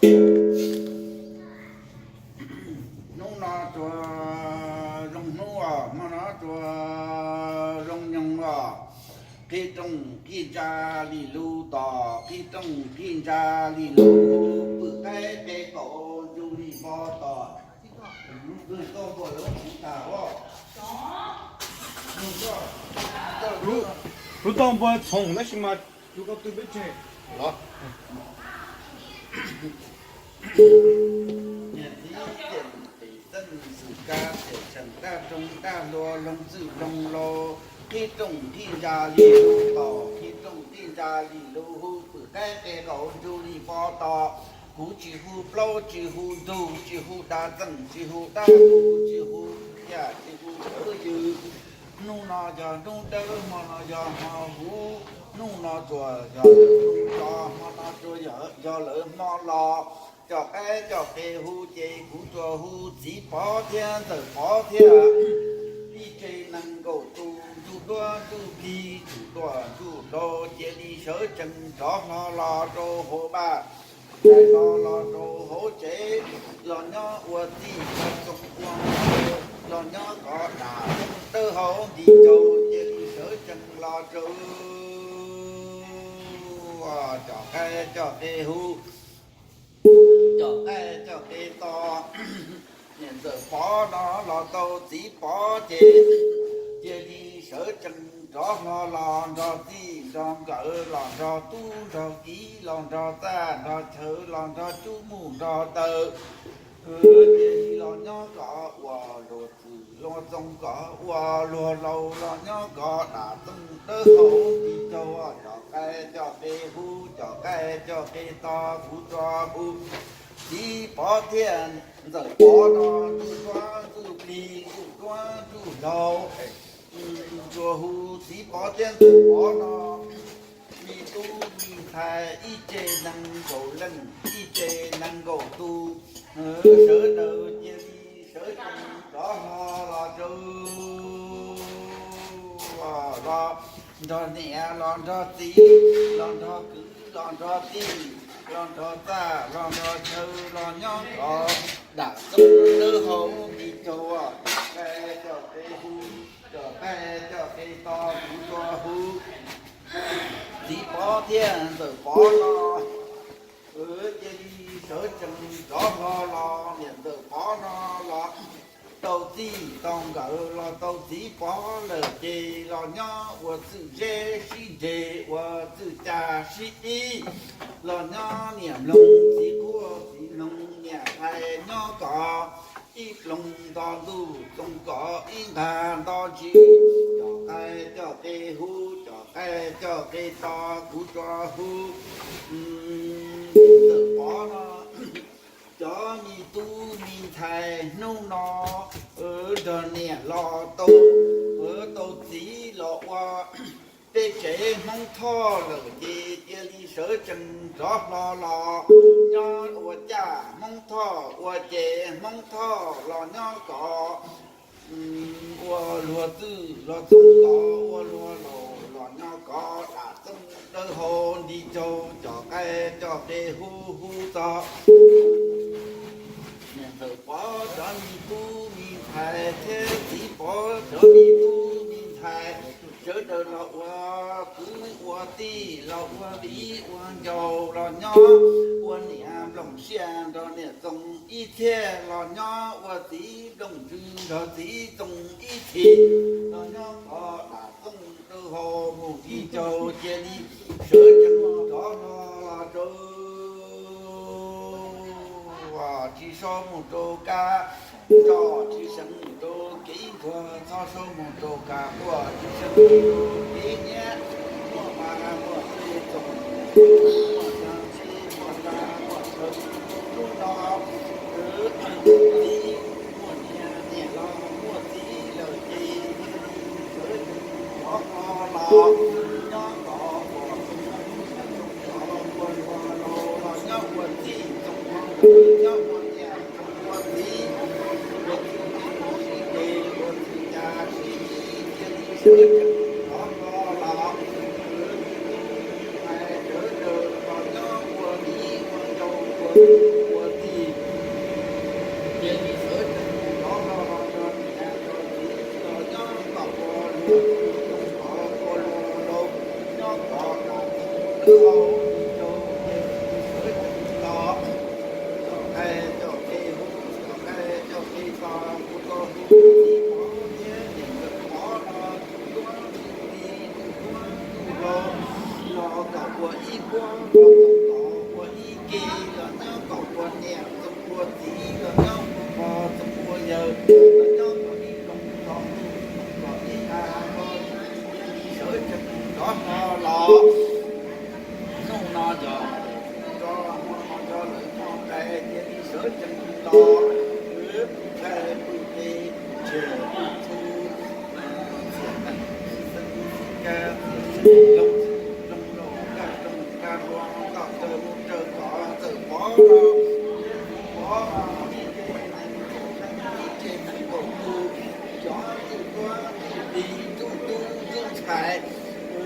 Hnub no tsuas zoo hnub os, hmo no tsuas zoo nyoog os. Qhib rooj qhib ntsa li lub tos, qhib rooj qhib ntsa li lub, pwm qaib qe qaum ntsug li pob tos. Kuv tau npua txhoov tab sis mas kuv tau tw peb tseg los. Niam txiv tiam pem txeej xwm kab tiam tseem daj roob daj hlua loog txwj loog laus, qhib rooj qhib ntsa li lub tos, qhib rooj qhib ntsa li lub hu, pwm qaib qe qaum ntsug li pob tos. Kuv tsis hu plaub tsis hu ntug tsis hu dab txeej tsis hu dab hu tsis hu yam tsis hu tawv yws. Hnub no yog hnub dawb hmo no yog hmo huv, hnub no tsuas yog lawv hnub tso hmo no tsuas yog lawv hmo los. Cov qaib cov qe hu ces kuv tsuas hu txiv pov thiab ntxawm pov thiab ib tse nees nkaum tus ntsuj duab ntsuj plig tsum duaj ntsuj dlau cia li sawv tsees rov hlo los rau hauv vaj, rov hlo los rau hauv tsev, los nyob ua txij los txoos ua nkauj, los nyob kov dam txooj dawb hau nti ncaus cia li sawv tsees los rau cov qaib cov qe hu. Cov qaib cov qe tos, niam ntxawm pov no los tau txiv pov ces cia li sawv tsees rov hlo los nrog txij nrog nkawm los nrog tub nrog kiv los nrog txaj nrog chaw los nrog cub mus nrog taw. Cia li los nyob kov ua luag txwm luag txoos kov ua luag laus los nyob kov dam txooj dawb hau nti ncaus cov qaib cov qe hu, cov qaib cov qe tos kuv tsuas hu txiv pov thiab ntxawm pov no ntsuj duab ntsuj plig ntsuj duab ntsuj dlau. Tsuas hu txiv pov thiab ntxawm pov no me tub me ntxhais ib tse nees nkaum leej ib tse nees nkaum tus, sawv daws cia li sawv tsees rov hlo los rau los nrog niam los nrog txiv los nrog kwv los nrog tij los nrog txaj los nrog chaw los nyob kov dam txooj dawb hau nti ncaus cov qaib cov qe hu, cov qaib cov qe tos kuv tsuas hu txiv pov thiab ntxawm pov no cia li sawv tsees rov hlo los niam ntxawm pov no los tau txij tau nkawm los tau txiv pov lawm ces los nyob ua txwj zeb sib nres ua txwj cag sib ib, los nyob niam mloog txiv quaj txiv mloog niam hais nyob kov ib ploog nto ntuj txoos kov ib nqag nto ntsis, cov qaib cov qe hu, cov qaib cov qe tos kuv tsuas hu ntxawm pov no cov me tub me ntxhais hnub no nrog niam los tau, tau txiv los ua peb tsev Hmoob Thoj lawm ces cia li sawv tsees rov hlo los nyob ua caj Hmoob Thoj ua ces Hmoob Thoj los nyob kov ua luag txwj luag txoos kov ua luag laus los nyob kov dam txooj dawb hau nti ncaus cov qaib cov qe hu hu txog niam ntxawm pov cov me tub me ntxhais thiab txiv pov cov me tub me ntxhais sawv daws los ua kwv ua tij los ua viv ua ncaus los nyob ua niam nplooj siab nrog niam txoos ib txhia los nyob ua txiv nplooj ntsws nrog txiv txoos ib txhis los nyob kov dam txooj dawb hau mus ib ncaus cia li sawv tsees rov hlo los rau tsis so mus rau kab nroj tsis seev mus rau kev ntxhuav txhob so mus rau kab quaj tsis seev mus rau kev nyiab muaj ma muaj txej txoos muaj tag tsis muaj tag muaj txhawv hnub no txiv muaj niam niam los muaj txiv lawm ces sawv tsees rov hlo los nyob kov ua ua luag laus los nyob ua txij txoos nyob ua niam ua txiv ua txwj sib nres ua txwj cag sib ib cia li sawv tsees rov hlo los hais sawv daws ua tij, cia li sawv tsees rov hlo los nrog niam nrog txiv los nyob kom ua luag tus zoo, kom ua luag laus, nyob kom tas tus lawv hauv tus rau, cia li sawv tsees los. Coj nqaij coj qe hu, coj nqaij coj qe tos, hu rau hu txiv pov thiab niam ntxawm pov no, tus duab tus tij, tus duab tus laus, los kom ua ib puab, los kom ua ib ke, los nyob kom ua niam txoos ua txiv, los nyob ua pog txoos ua yawg, los nyob kom ib nploos nto ntuj, kom ib av nto, cia li sawv tsees rov hlo los. Hnub no yog tso hmo no yog lawv tso nqaij, cia li sawv tsees los, pw thaij pw qe, tshia pw txhu, txiam neej txiv xeeb txiv kab, txiam tshee zoo, zoo laus kaj zoo kaj luag, ntaus raws mus raws tod, txawm pov los, pov los ib tse nees nkaum, ib tse nees nkaum tus, cov ntsuj duab ntsuj plig, ntsuj tub ntsuj ntxhais,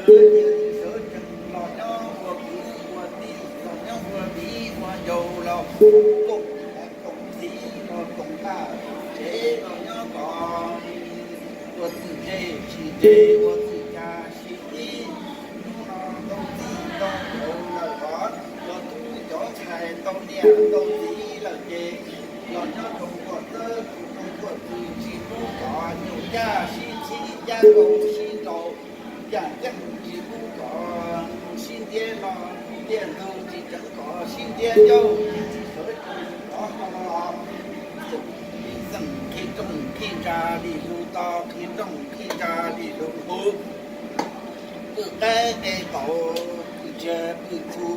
cia li sawv tsees los nyob ua kwv ua tij, los nyob ua viv ua yaus, los koom niam koom txiv, los koom paj koom tsev, los nyob kom ua txwm zej tsis nres, ua txwm ca sib ib. Hnub no tau txij tau nkawm lawm os, cov tub cov ntxhais tau niam tau txiv lawm ces los nyob rau nkuaj txawb rau nkuaj txwv, tsis pub kom nyuj cab sib txhib, cab nkaus sib nraus, yam ceeb tsis pub kom sib ntiab no, ntiaj ntug tsis tseev kom sib ntiab ncauj, sawv tsees rov hlo los. Txiam neej txiv xeeb khi rooj khi ntsa li lug to, khi rooj khi ntsa li lug huv, pw qaib qe qaus, pw tshia pw txhu,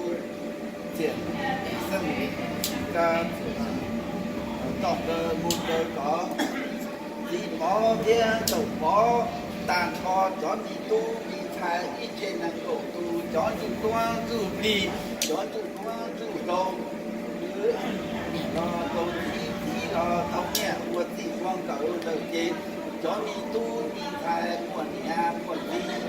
txiam neej txiv xeeb, txiv kab txiam neej, ntaus raws mus raws tod, txiv pov thiab ntxawm pov, tag nrho cov me tub me ntxhais ib tse nees nkaum tus, cov ntsuj duab ntsuj plig, cov ntsuj duab ntsuj hlauv, niam los tau txiv, txiv los tau niam, ua txij ua nkawm lawm ces cov me tub me ntxhais muaj niam muaj txiv,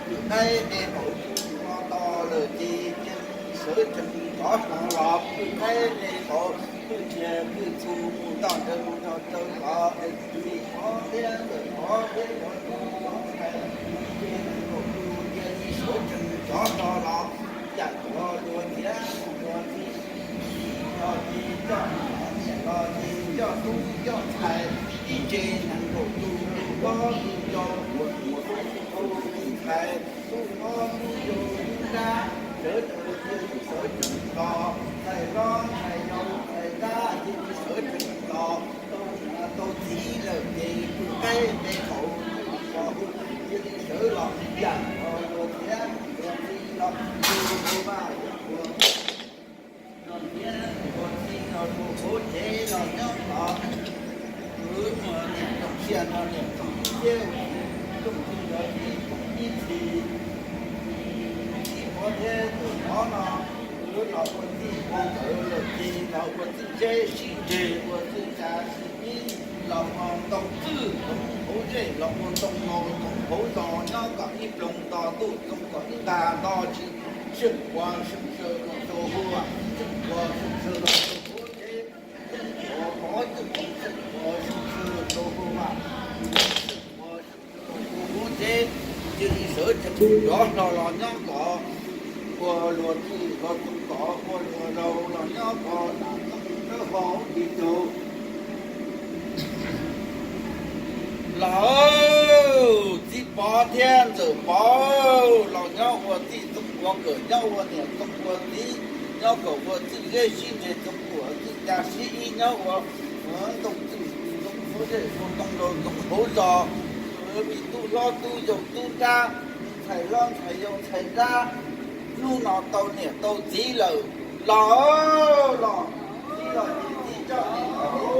pw qaib qe qaus tsis mus no to lawm ces cia li sawv tsees rov hlo los, pw qaib qe qaus, pw tshia pw txhu, mus ntaus raws mus ntaus raws tod, txiv pov thiab ntxawm pov thiab cov tub cov ntxhais ib tse nees nkaum tus cia li sawv tsees rov hlo los. Yam cov luag txiav luag txi, txiv los ces coj niam, niam los ces coj tub coj ntxhais, ib tse nees nkaum tus, tub hlob tub yau, tub tub tub ntxhais, tub hlob tub yau tub nrab, sawv daws cia li sawv tsees los, ntxhais hlob ntxhais yau ntxhais nrab cia li sawv tsees los, tau niam tau txiv lawm ces pw qaib qe qaus, cia li sawv los, yam cov luag txiav luag txi los, tus ua vaj ua tsev, luag txiav luag txi los ua hauv tsev los nyob tod, kwv muag niam tsoom siab no niam tsoom tub thiab, tsoom tub yog ib tsoom ib txhis, txiv pov thiab ntxawm pov no, kwv los ua txij ua nkawm lawm ces los ua txwj zeb sib nres, ua txwj ca sib ib, los ua ntoo txwj zoov hauv zej, los ua ntoo laus zoov hauv zos, nyob kom ib nploos nto ntuj, zoo kom ib nta nto tsis, seej ua seej saw los rau hauv vaj, seej ua seej saw los rau hauv tsev, seej ua pov seej ua seej saw los rau hauv vaj, seej ua seej saw los rau hauv tsev, cia li sawv tsees rov hlo los nyob tod, ua luag txwj luag txu tod, ua luag laus los nyob tod, nas txooj dawb hau li caug. Los txiv pov thiab ntxawm pov los nyob ua txij txooj ua nkawm, nyob ua niam txooj ua txiv, nyob kom ua txwj zeb sib nres, txooj ua txwj ca sib ib, nyob ua ntoo txwj zoov hauv zej, ua ntoo laus zoov hauv zos, me tub hlob tub yau tub nrab, ntxhais hlob ntxhais yau ntxhais nrab, hnub no tau niam tau txiv lawm, los los, txiv los ces txiv coj niam los